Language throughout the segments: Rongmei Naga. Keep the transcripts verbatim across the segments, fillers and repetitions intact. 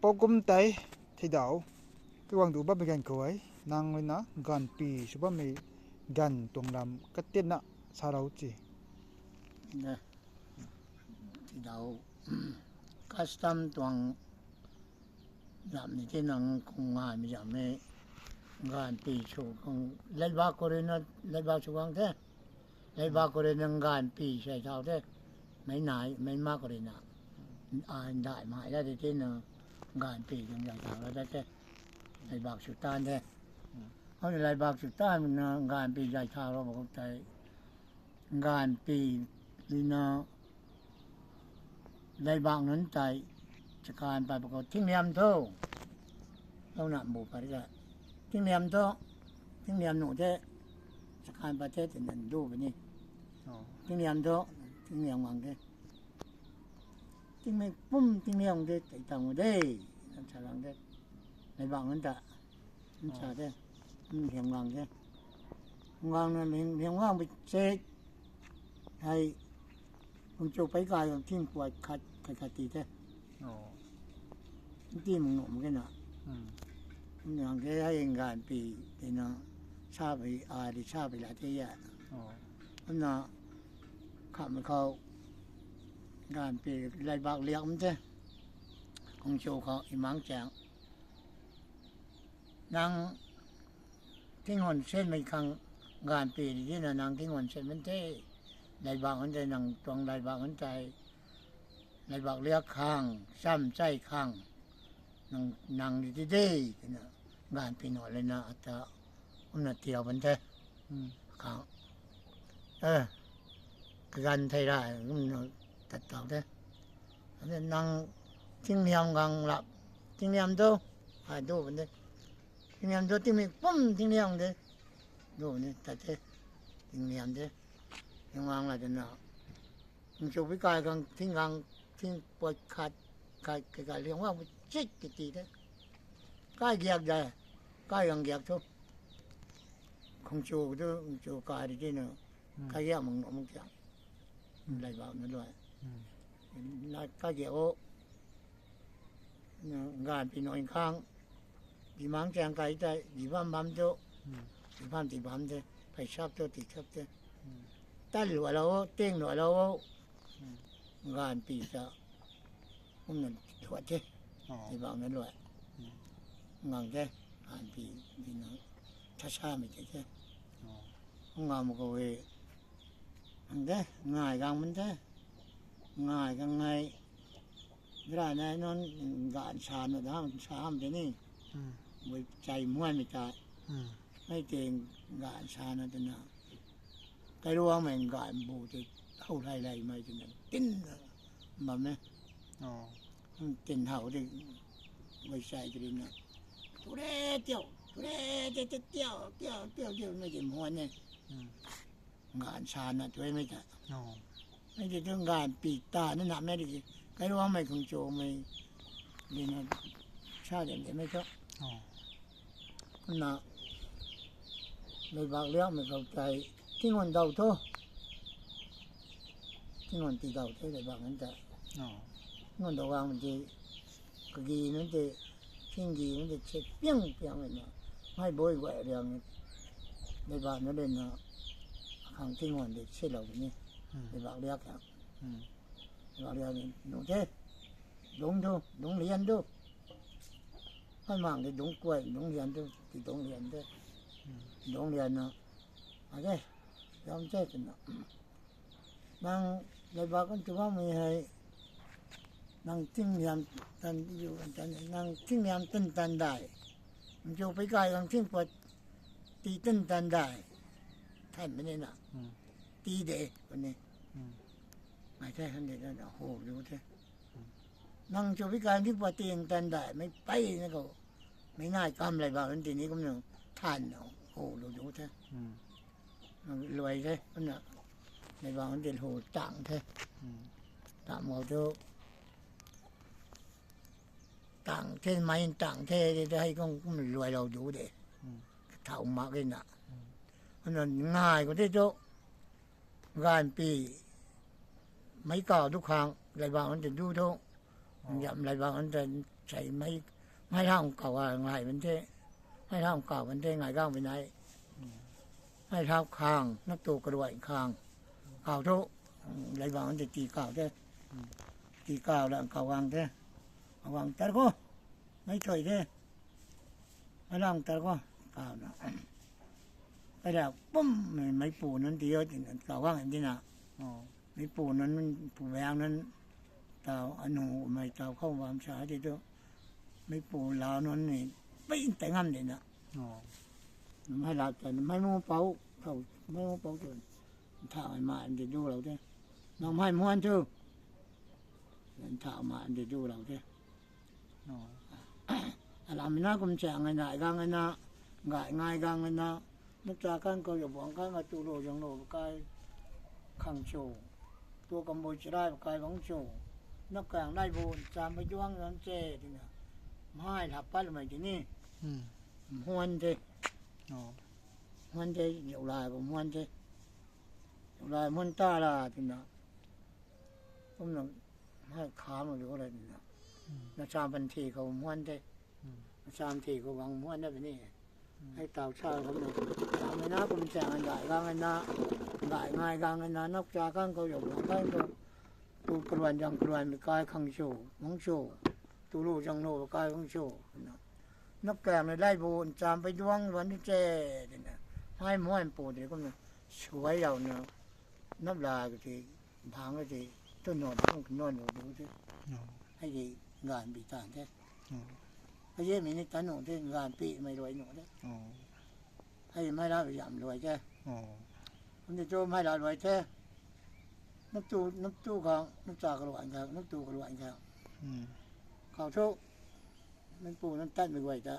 Pou kum tei, theidau, kaiwang du bammei ganv khou e, nang ruina gaanvpy sw bammei ganv tuang lam katinna sa rou ci. Theidau, custom tuang lam ni ti nang khou ngaymei zam e, gaanvpy sw khang, leibak khou ruina, leibak sw khang the. Leibak khou ruina gaanvpy sei thau the. Meic nai, meic mak khou ruina. Ai ndaih mai la ti tina, gaanvpy tuang zay thau la ta the. Leibak sw tan the. Hou leibak sw tan na gaanvpy zay thau la khou tei, gaanvpy ruina, leibak nunc tei, chakan pat pa khou tingliam thu, louna bu pat ka, tingliam thu, tingliam nuh the, chakan pat the twna du puni. Tingliam thu, tingliam gang the. Tingmei pum tingliam de, tei tang de, nang sa gang de. Leibak nunc ta, nsa de, liam gang de. Gang na liam gang pui se, hei, kum chu pei kai gang ting puat khat, khat khat ti the. Ti mung nuh mak ge na. Gang de hei gaanvpy, tina, sa pei, a di sa pei la the a. Kumna, khamhmei khou, gaanvpy leibak liak kum the. Kum chu khou imang chaeng. Nang tinghuan senmei khang gaanvpy ri tina nang tinghuan sen man the. Leibak nunc tei nang tuang leibak nunc tei, leibak liak khang, cham chai khang, nang, nang ri ti de, twna, gaanvpy nuh lana ata, kumna tiau ban the. Khang, e, kaganv thei ra, kumna tat tau the. Nang tingliam gang lap, tingliam thu, ai du ban de. Tingliam thu tingmei pum tingliam de. Du ni tat the, tingliam de. Tingliam la twna, kum chu pei kai gang ting gang, ting puat khat, khat, khat, khat liam gang pui chit ti ti the. Kai giak de, kai gang giak thu. Kum chu thu, kum chu kai ri tina, kai giak mang nuh mak kiang. Leibak na luai. Kai giak o. Gaanvpy nuh khang, di mang chaeng kai tei, di bam bam thu, di bam ti bam the, phey sap thu, ti sap the. Tat luailou o, ting luailou o. Gaanvpy ta, kumna thuat the, leibak na luai. Ngang the, gaanvpy, di na, tha samei tei the. Ngam khou e, nang the, ngai gang man the, ngai gang ngai, dra nai nunc gaanv sana dam sa ham te ni, gui chai muanmei ta, mei tei gaanv sana twna, kairuangmei gaanv bu tei, how lay laymei twna tin bam e. Tin how de, gui chai tei rina, tu re tiau, tu re tiau, tiau, tiau, tiau, tiau, mei tei muan e. Gaanv sana tu e mei ta. Mei tei tu gaanvpy ta na namei ri, kairuangmei kum chumei, dina, sa de de mei thu. Kumna, leibak liakmei khou tei, tinghuan daw thu. Tinghuan ti daw the leibak nunc ta. Tinghuan daw gang ti, kagi nunc tei, thinggi nunc tei, se piang piang na. Mei bui guay riang, leibak na lena, akhang tinghuan tei selou ni. Leibak liak khang. Leibak liak ni, nuh the. Dungc thu, dungc lian thu. Hei mang tei dungc kuay, dungc lian thu, ti dungc lian the. Dungc lian na, a de, yam the twna. Nang leibak kan tu bammei hei, nang tingliam tan, nang tingliam tan tan dai. Kum chu pei kai gang ting puat ti tan tan dai. Than mei ni na. Ti de, kuni. Ngai the, han de, na, na, ho lu the. Nang chu pei kai ting puat ti tan dai, mei pei na khou. Mei nai kam leibak nunc ti ni kumna than na, ho lu du the. Luai the, kumna, leibak nunc ti lu tang the. Tang khou thu, tang the, mei tang the, ti hei kum, kum luailou du de. Kathau mak e na. Kumna ngai khou tei thu, gaanvpy, meic kau du khang, leibak nunc tei du thu, Yam lei bang an te, sei mei, mei hau kau a ngai ban the, mei hau kau ban the ngai gang ban ai. Mei hau khang, nap tu karuai khang. Kau thu, lei bang an te ti kau the. Ti kau la kau gang the. Kau gang tar ko, mei thoi the. Mei lang tar ko, kau na. Kai la pum, mei pu nunc ti o, kau gang di na. Mei pu nunc, pu bang nunc, tau anu mei tau khou bam sa di tu. Mei pu lau nunc ni, pei tei ngam di na. Nang hei la ta, mei mu pou, khou, mei mu pou tu. Thau ai ma di du lou the. Nang hei muan tu. Thau ma di du lou the. Alam na kum chang ngai na, gang ngai na, ngai ngai gang ngai na, nap cha kan kou yo buang kan ma tu lo jang lo kai khang cho, tu kam bui chirai kai bang cho, nap kang nai bu cham bai duang ran che, ti na, mhai la pat mei ti ni, muan the, muan the, yo lai bu muan the, yo lai muan ta la, ti na, kum na, mhai kha ma lo la, ti na, na cham pan thi khou muan the. Cham thi khou bang muan na bini. Hei tau sa khou ni. Cham na kum chang ngai gang na, ngai ngai gang na, nap cha kan kou yo buang kan kou. Tu kaluan jang kaluan mi kai khang cho, mung cho. Tu lu jang lu kai khang cho. Nap kang na lai bu cham bai duang ran che, ti na. Mhai muan pu de kum na. Suai yau na. Nap la ka ti, bang ka ti, tu nuan, tu nuan nu du the. Hei di gan bi tan the. Hei di mi ni tan nu the, gan pi mei luai nu the. Hei di mei la bi yam luai the. Kum di tu mei la luai the. Nap tu, nap tu khang, nap cha kaluan khang, nap tu kaluan khang. Kau thu, nap pu nunc tat mei guay ta.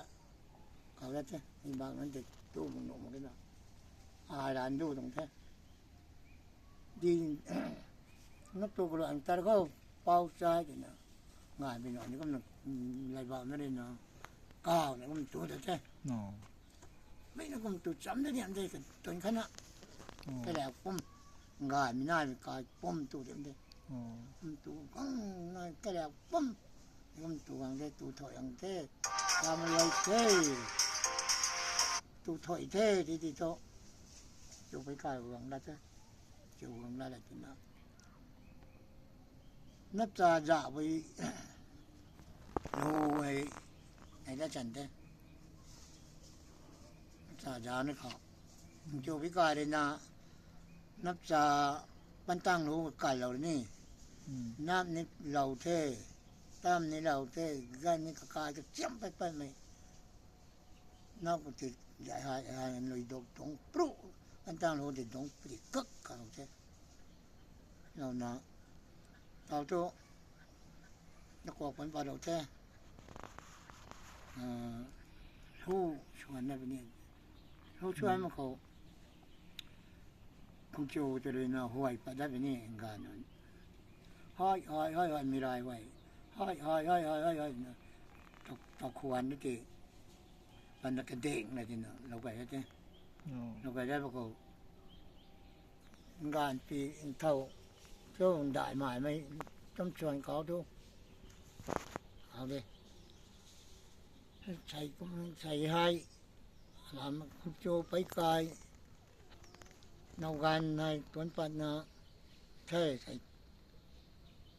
Kau la the, hei bang nunc te tu mung nu mung ke na. Ai ran du tuang the. Di, nap tu kaluan tar khou, pou chai ti na. Ngai bi na, ni kum na, lai bam na ri na. Kau na kum tu ta the. Mei na kum tu cham de niam de, tun khan na. Kai la pum, ngai mi nai mi kai pum tu de de. Kum tu gang nai kai la pum. Kum tu gang de, tu thoi gang the. Kam lai the. Tu thoi the, ti ti thu. Chu pei kai gang la the. Chu gang la la ti na. Nap cha za bui lu hei, hei la chan the. Nap cha za ni khou. Chu pei kai ri na, nap cha pan tang lu kai lou ni. Nap ni lou the, tam ni lou the, gan ni kakai ka chiam pat pat mei. Nap ku ti zai hai, hai lui dok dong pru, pan tang lu ti dong pri kak ka lou the. Lou na, tau tu, na kuak pan pa lou the. Lu suan na bini. Lu suan ma khou. Kum chu te rui na huay pat dat bini ga nunc. Hai, hai, hai, hai, mi rai huay. Hai, hai, hai, hai, hai, hai, na. Tau, tau khuan na ti. Pan na kadeng na ti na, lou kai te. Lou kai dat pa khou. Ngan pi nthau, cho ndai mai mei, tam chuan kau tu. Kau de. Sei kum, sei hai. Lam kum cho pei kai. Nau gan hai, tuan pat na. The, sei.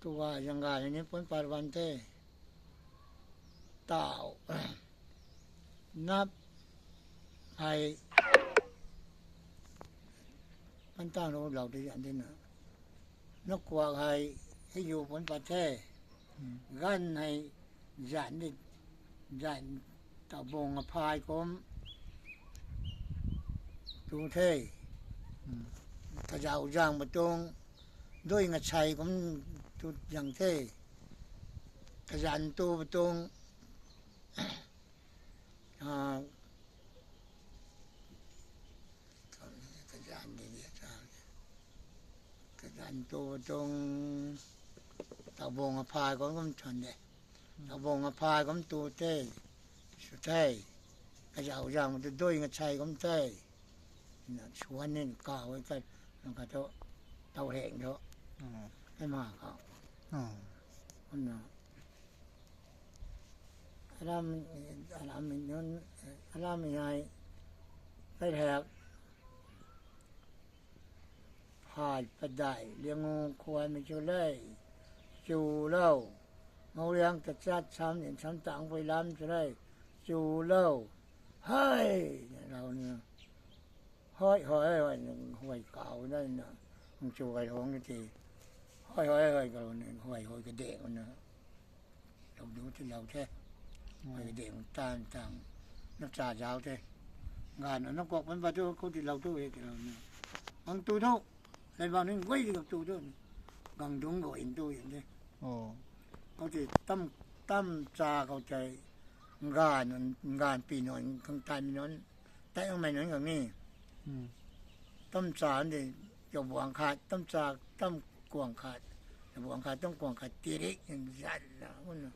Tu ga, zang ga ni puan pat ban the. Tau. Nap hai. Pan tang lu lou di zan di na. Na kuak hai, hei yu puan pat the. Gan hai, zan di, zan tau bung a phai kum. Tu the. Kazau zang ma tuang. Dui nga chai kum tu zang the. Kazan tu pa tuang. Ah, kazan di di ta. Kazan tu pa tuang. Tau bung a phai kum kum chun de. Tau bung a phai kum tu the. Su the. Kazau zang tu dui nga chai kum the. Na suan nin kau e kai, nang ka thu, tau heng thu. Kai ma kau. Kum na, Alam, alam nunc, alam hei, kai hak, hai padai liangu khuaymei chu lei, chu lou. Mou liang ta chat sam nin sam tang pui lam chu lei, chu lou. Hai, na lou ni. Hai, hai, hai, nang huay kau na na. Nang chu kai hong ni ti. Hai, hai, hai, kau ni huay, huay ka dek na. Lou du ti lou the. Huay ka dek tan tang. Na cha zau the. Gan na kok pan ba tu, kou ti lou tu e ti lou na. Ang tu tu. Lai ba ning guay di kak tu tu. Gang dung go in tu in de. Oh. Kou ti tam, tam cha kou tei. Ngan, ngan pi nunc, khang tai mi nunc, tai ang mei nunc gang ni. Hmm. Tam cha de, kau buang khat, tam cha, tam kuang khat, kau buang khat, tam kuang khat, tirik, zan na, kum na,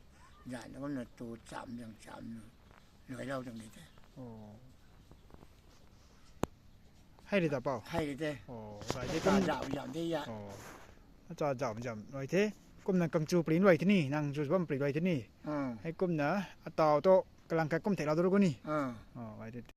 zan na, kum na, tu cham, zang cham na, luai lou zang de te. Oh. Hei ri ta pau? Hei ri te. Oh, rai de Cha kum. Zam, zam de ya. Oh. Cha zam, zam, rai the. Kumna kang chu prin rai the ni, nang chu bam prin rai the ni. Hmm. Hei kumna, atau tu, kalang kai kum thei lou tu ru kou ni. Hmm. Oh, rai de.